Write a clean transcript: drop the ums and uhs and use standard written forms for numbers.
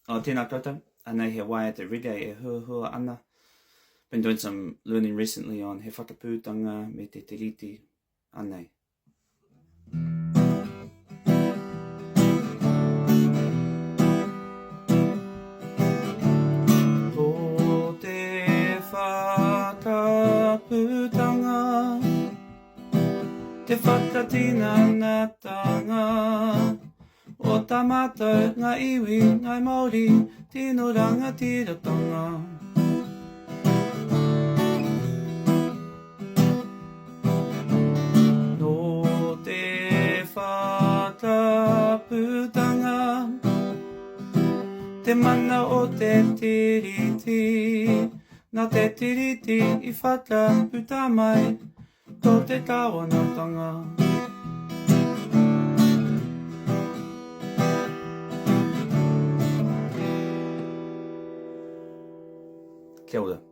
Oh, tēnā koutou. Anei he waiata reggae e huahua ana. Been doing some learning recently on He Whakapūtanga me te Tiriti. Anei. Ko te whakaputanga, te whakatinanatanga O tā mātou, ngā iwi, Ngāi Māori, tino rangatiratanga. Nō te whakaputanga, te mana o te Tiriti, nā te Tiriti i whakaputa mai, Ko te kāwanatanga. Kia ora.